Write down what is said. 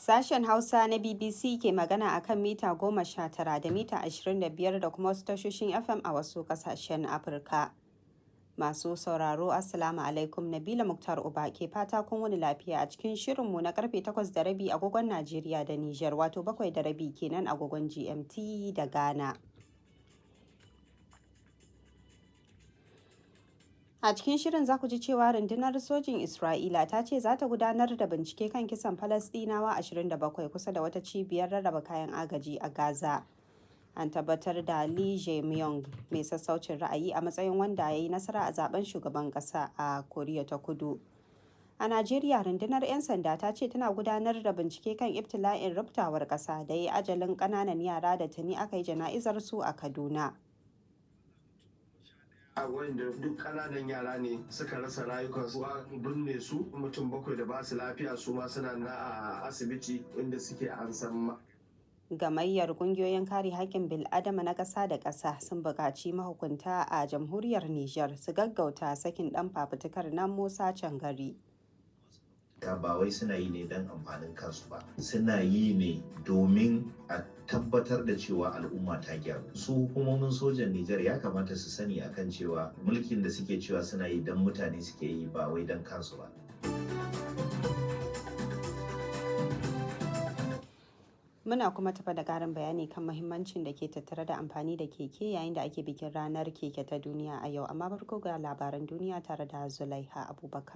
Sashen Hausa na BBC ke magana a kan mita 19 da mita 25 da kuma wasu tashoshin FM a wasu ƙasashen Afirka. Masu sauraro, Assalamu alaikum, Nabila Muktar Uba ke fata kun wani lafiya a cikin shirinmu na karfe 8:30 agogon Najeriya da Nijar, wato 7:30 kenan agogon GMT da Ghana. A cikin shirin za ku ji cewa rundunar sojin Isra'ila ta ce za ta gudanar da bincike kan kisan Falasɗinawa 27 kusa da wata cibiyar rarraba kayan agaji a Gaza. An tabbatar da Lee Jae-myung mai sassaucin ra'ayi a matsayin wanda ya yi nasara a zaben shugaban ƙasa a Koriya ta Kudu. A Najeriya, rundunar 'yan sanda ta ce tana gudanar da bincike kan ibtila'in rubtawar ƙasa da ya yi ajalin ƙananan yara da tuni aka yi jana'izar su a Kaduna. A wanda duk ƙananan yara ne suka rasa rayukansu, an binne su. Mutum bakwai da ba su lafiya su ma suna na a asibiti inda suke an san. Gamayyar ƙungiyoyin kare haƙƙin bil'adama na ƙasa da ƙasa sun buƙaci mahukunta a jamhuriyar Nijar su gaggauta sakin ɗan fafutukar nan Musa Cangari. Ta ba wai suna yi ne don amfanin kansu ba, suna yi ne domin a tabbatar da cewa al'umma ta gyaru. Su hukumomin sojan Nijar ya kamata su sani akan cewa mulkin da suke cewa suna yi don mutane suke yi, ba wai don kansu ba. Muna kuma tafa da ƙarin bayani kan mahimmancin da ke tattare da amfani da keke yayin da ake bikin ranar keke ta duniya a yau. Amma farko ga labaran duniya tare da Zulaiha Abubakar.